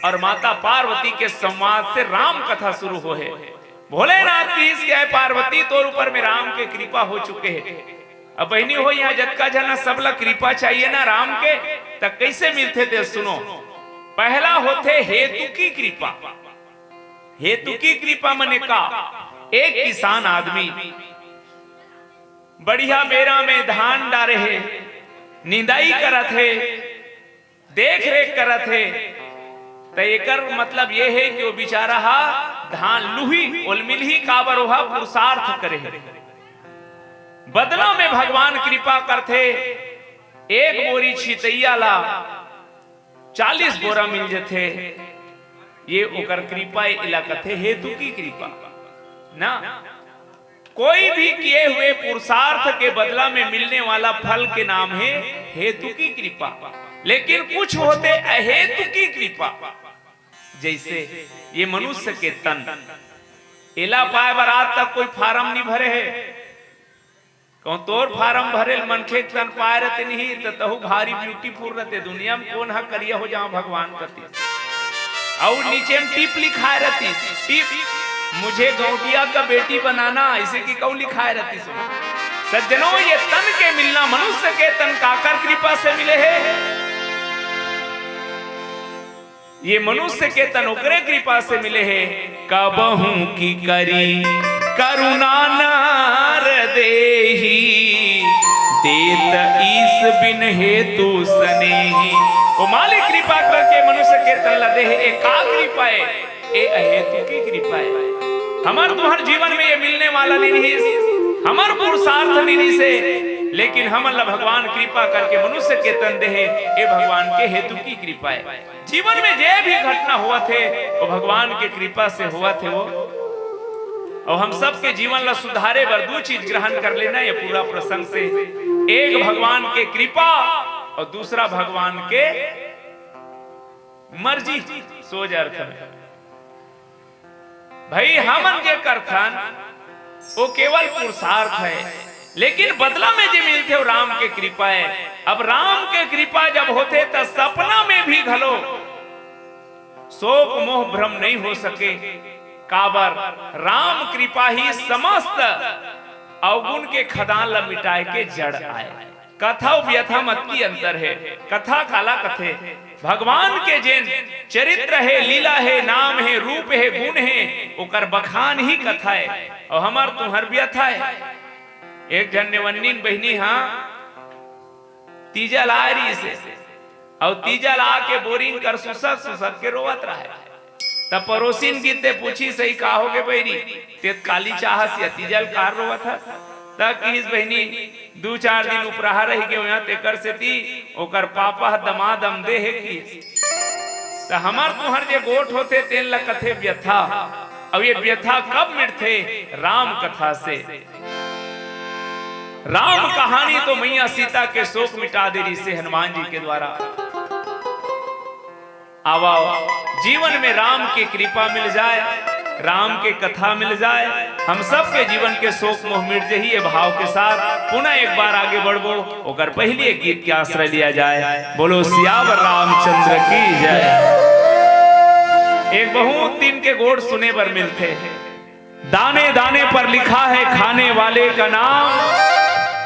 अउ माता पार्वती के संवाद से राम कथा शुरू होहे। भोलेनाथ कीस के, "अय पार्वती, तोर ऊपर में राम के कृपा हो चुके हे।" अब बहिनी हो, इहां जतका झन हे, सबला कृपा चाहिए ना राम के, त कइसे मिलथे ते सुनो। पहला होथे हेतु की कृपा। हेतु की कृपा मने का? एक किसान आदमी बढ़िया बेरा में धान डारे हे, निंदाई करत हे, देख रेख करत हे, त एकर मतलब ये हे कि वो बेचारा हा धान लुही, ओल मिलही, काबर ओहा पुरुषार्थ करे हे। बदला में भगवान कृपा करथे, एक बोरी छितैया ला चालीस बोरा मिल जथे। ये ओकर कृपा, एला कथे हेतु की कृपा ना। कोई भी किए हुए पुरुषार्थ के बदला में मिलने वाला फल के नाम हे हेतु की कृपा। लेकिन कुछ होथे अहेतु की कृपा, जइसे ये मनुष्य के तन, एला पाय बर आज तक कोई फारम नी भरे हे। कहूं तोर फारम भरे ल मनखे के तन पाय रहते नहीं, त तहू भारी beautiful रहते। दुनिया में कोन ह करिया हो जावं भगवान कती। अउ नीचे में टिप लिखाय रहतिस, टिप, "मुझे गौंटिया का बेटी बनाना", अइसे कि कहूं लिखाय रहतिस। सज्जनों, ये तन के मिलना मनुष्य के तन काकर कृपा से मिले हे? ये मनुष्य के तन ओकरे कृपा से मिले हे। कबहूं की करी करुणा नर देही, देत ईस बिन हेतु सनेही। ओ मालिक कृपा करके मनुष्य के तन ला दे हे, ए का कृपा हे? ए अहेतु की कृपा हे। हमर तुंहर जीवन में ये मिलने वाला नहीं रहिस, हमर पुरुषार्थ नहीं रहिस हे, लेकिन हमन ला भगवान कृपा करके मनुष्य के तन दे हे, ए भगवान के हेतु की कृपा हे। जीवन में जे भी घटना होवत हे, वो भगवान के कृपा से होवत हे। वो अउ हम सबके जीवन ला सुधारे बर दू चीज ग्रहण कर लेना ये पूरा प्रसंग से, एक भगवान के कृपा अउ दूसरा भगवान के मर्जी। सोच अर्थ में भई हमन जे करथन, वो केवल पुरुषार्थ हे, लेकिन बदला में जे मिलथे, वो राम के कृपा हे। अब राम के कृपा जब होथे, त सपना में भी घलो शोक मोह भ्रम नहीं हो सके। काबर? राम कृपा ही समस्त अवगुण के खदान ला मिटाय के जड़ आय। कथा अउ व्यथा म अतकी अंतर हे। कथा काला कथे? भगवान के जेन चरित्र हे, लीला हे, नाम हे, रूप हे, गुण हे, ओकर बखान ही कथा हे। अउ हमर तुंहर व्यथा हे। एक झन नेवन्नीन बहिनी हा तीजा ल आय रिहिस हे, अउ तीजा ल आके बोरिंग कर सुसक सुसक के रोवत रहय। त परोसिन गिस ते पूछिस, "सही का होगे बहिनी, ते काली चाहस या तीजा ल कार रोवत हस?" त किहिस, "बहिनी, दू चार दिन उपराहा रहि गेंव, तेकर सेती ओकर पापा ह दमाद अमदे हे," किहिस। त हमर तुंहर जे गोठ होथे, तेन ल कथे व्यथा। अउ ये व्यथा कब मिटथे? राम कथा से। राम कहानी तो मैया सीता के शोक मिटा दे रिहिसे हनुमान जी के द्वारा। आवा, जीवन में राम के कृपा मिल जाय, राम के कथा मिल जाय, हम सबके जीवन के शोक मोह मिट जही। ये भाव के साथ पुनः एक बार आगे बढ़बो, ओकर पहिली एक गीत के आश्रय लिया जाय। बोलो सियावर रामचंद्र की जय। एक बहुत दिन के गोठ सुने बर मिलथे। दाने दाने पर लिखा है खाने वाले का नाम,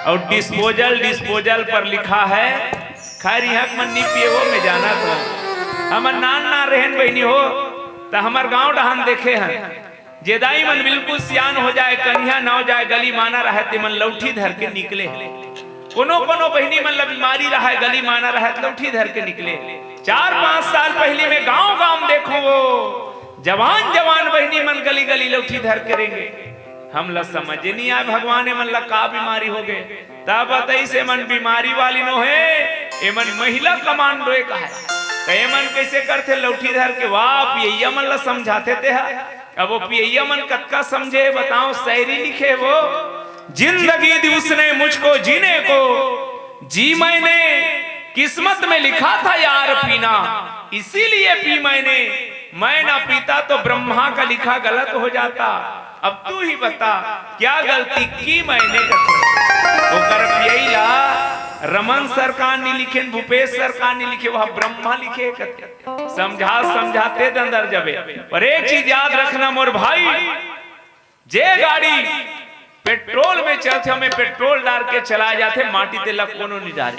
अउ disposal disposal पर लिखा है। खैर, इहाँ के मन नी पिए, वो मैं जानत हँव। हमन नान नान रहेन बहिनी हो, त हमर गाँव डहन देखे हन, जे दाई मन बिल्कुल सियान हो जाय, कनिहा नव जाय, गली माना रहय, ते मन लौठी धर के निकले। कोनो कोनो बहिनी मन ल बीमारी रहय, गली माना रहय, त लौठी धर के निकले। चार पाँच साल पहिली मैं गाँव गाँव देखों, वो जवान जवान बहिनी मन गली गली लौठी धर के रेंगे। हमला समझे नी आय, भगवान, एमन ला का बीमारी होगे? तब बतइस, एमन बीमारी वाली नोहे, एमन महिला कमांडो ए कहय। त एमन कइसे करथे? लौठी धर के वा पियइया मन ला समझाथे तेहा। अब वो पियइया मन कतका समझे हे बताओ, शायरी लिखे हे वो, "जिंदगी दी उसने मुझको जीने को, जी मैंने, किस्मत में लिखा था यार पीना, इसीलिए पी मैंने, मैं ना पीता तो ब्रह्मा का लिखा गलत हो जाता, अब तू ही बता क्या गलती की मैंने," कथे। ओकर पियई ला रमन सरकार नी लिखेन, भूपेश सरकार नी लिखे, वो ब्रह्मा लिखे कथे। समझा समझाते दंदर जबे। पर एक चीज याद रखना मोर भाई, जे गाड़ी पेट्रोल में चलथे, ओमे पेट्रोल डार के चलाए जाथे, माटी तेला कोनो नी डारे।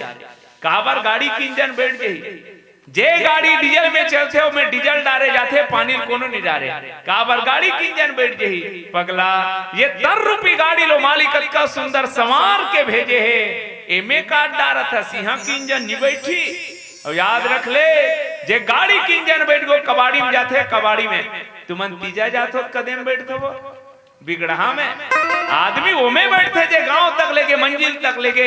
काबर? गाड़ी के इंजन बैठ जही। जे गाड़ी डीजल में चलथे, ओमे डीजल डारे जाथे, पानी ल कोनो नी डारे। काबर? गाड़ी के इंजन बैठ जही। पगला, ये तर रूपी गाड़ी लो मालिक अतका सुंदर संवार के भेजे हे, एमे काट डारत हस, इहाँ के इंजन नी बैठी। अउ याद रख ले, जे गाड़ी के इंजन बैठ गो कबाड़ी में जाथे, कबाड़ी में। तुमन तीजा जात हो, कदे में बैठ गो? बिगड़हा में। आदमी ओमे बैठथे जे गांव तक लेगे, मंजिल तक लेगे।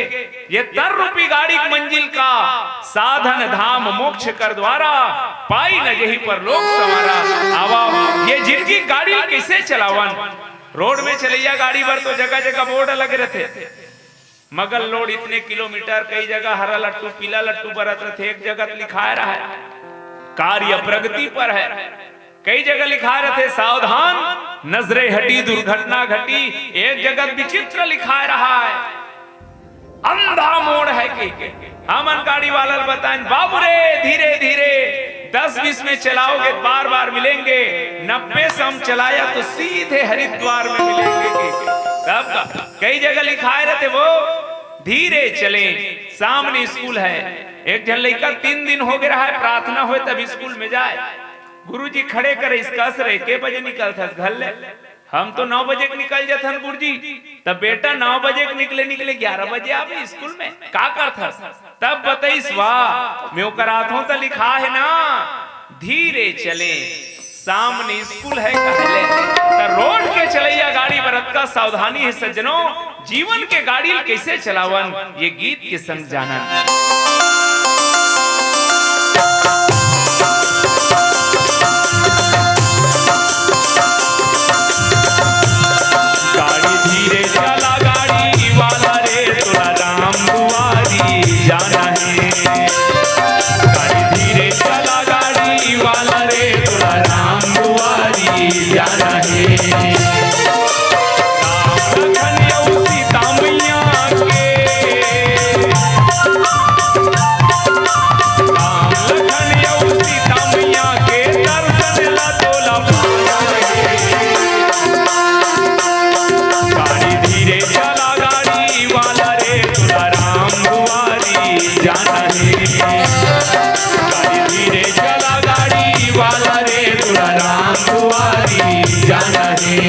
ये तर रूपी गाड़ी के मंजिल का साधन धाम मोक्ष कर द्वारा, पाई न जही परलोक संवारा। आवा, ये जिंदगी गाड़ी कइसे चलावन? रोड में चलइया गाड़ी बर तो जगह जगह बोर्ड लगे रथे। मगल लोड इतने किलोमीटर, कई जगह हरा लट्टू, पीला लट्टू बरत रथे, एक जगह लिखाए रहय, कार्य प्रगति पर है। कई जगह लिखाए रथे, सावधान, नजरे हटी, दुर्घटना घटी। एक जगह विचित्र लिखाए रहय, अंधा मोड़ है कि, हमन गाड़ी वाला ल बताएन, "बाबू रे, धीरे धीरे, दस बीस में चलाओगे, बार बार मिलेंगे, नब्बे से हम चलाया तो सीधे हरिद्वार में मिलेंगे" कि। तब का कई जगह लिखाए रहथे वो, "धीरे चलें, सामने स्कूल है।" एक झन लइका तीन दिन होगे रहय, प्रार्थना होय तब स्कूल में जाय। गुरुजी खड़े करे, इसका असर है, "के बजे निकलथस घर ले?" "हम तो नौ बजे के निकल जथन गुरुजी।" "तब बेटा, नौ बजे के निकले निकले ग्यारह बजे आबे स्कूल में, का करथस?" तब बतइस, "वाह, मैं ओकर आथों त लिखा है ना, धीरे चले, सामने स्कूल है कहले।" त रोड के चलइया गाड़ी बर अतका सावधानी है सज्जनों, जीवन के गाड़ी ल कइसे चलावन, ये गीत के संग जानन। गाड़ी धीरे चला, गाड़ी वाला रे, तोला राम दुआरी जाना है। गाड़ी धीरे चला, गाड़ी वाला रे, तोला राम दुआरी जाना है। राम लखन अउ सीता मैया के, राम लखन राम दुआरी जाना हे।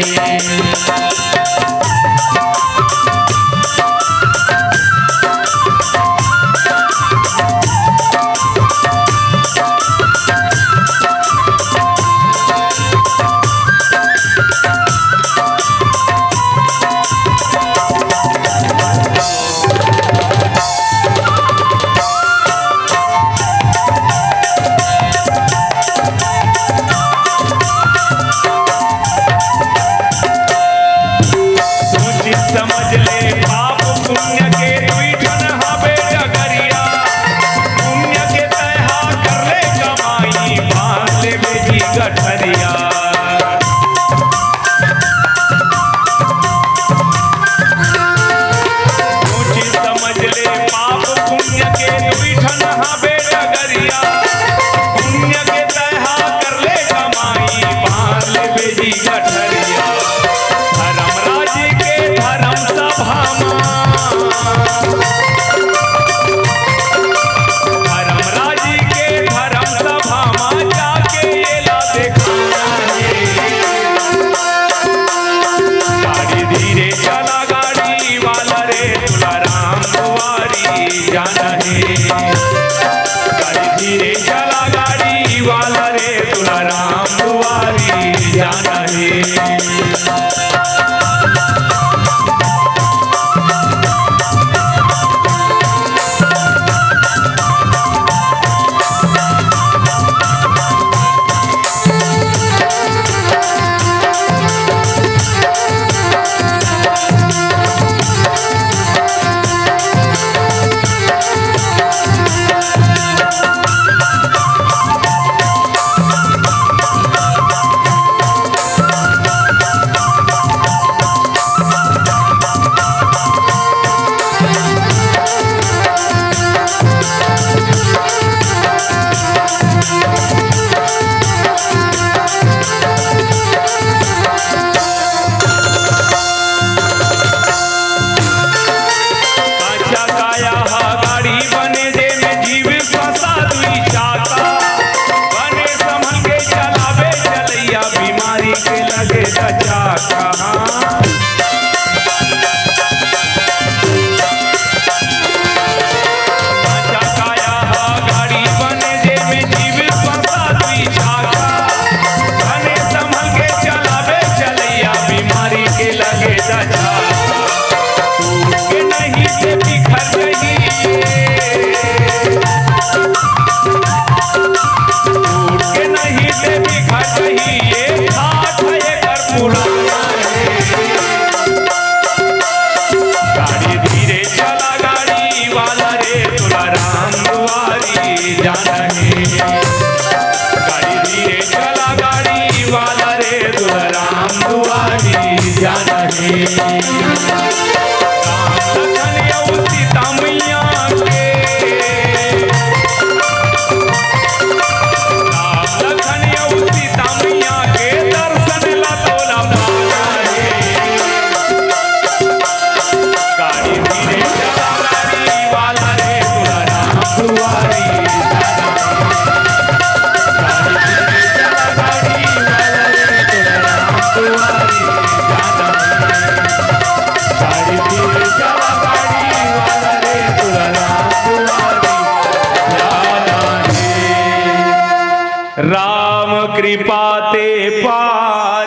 सोच समझ ले पाप पुण्य के दुई ठन हवे डगरिया। पुण्य के तैहा कर ले कमाई, बांध ले बेटी गठरिया। सोच समझ ले पाप पुण्य के दुई ठन हवे डगरिया। पुण्य के तैहा कर ले कमाई, बांध ले बेटी गठरिया। धर्मराज के धर्म सभा मा, धर्मराज के धर्म सभा मा जाके एला देखाना हे। गाड़ी धीरे चला गाड़ी वाला रे, तुला राम दुआरी जाना हे। गाड़ी धीरे चला गाड़ी वाला रे, तुला राम दुआरी जाना हे। अच्छा काया हा गाड़ी बने, जेमे जीव फंसा दुई चाका। बने संभल के चलाबे चलैया, बीमारी के लगे दचाका। अच्छा काया हा गाड़ी बने, जेमे जीव फंसा दुई चाका। बने संभल के चलाबे चलैया, बीमारी के लगे दचाका। टूट के नहीं ते बिखर जही, टूट के नहीं ते बिखर जही, ये ठाठ एकर पुराना हे। गाड़ी धीरे चला गाड़ी वाला रे, तुला राम दुआरी जाना हे। गाड़ी धीरे चला गाड़ी वाला रे, तुला राम दुआरी जाना हे। राम लखन अउ सीता मैया के, राम लखन अउ सीता मैया के दर्शन ला तोला पाना हे। गाड़ी धीरे चला गाड़ी वाला रे, तुला राम दुआरी जाना हे। गाड़ी धीरे चला गाड़ी वाला रे, तुला राम दुआरी जाना हे। गाड़ी धीरे चला गाड़ी वाला रे, तुला राम दुआरी जाना हे। राम कृपा ते पार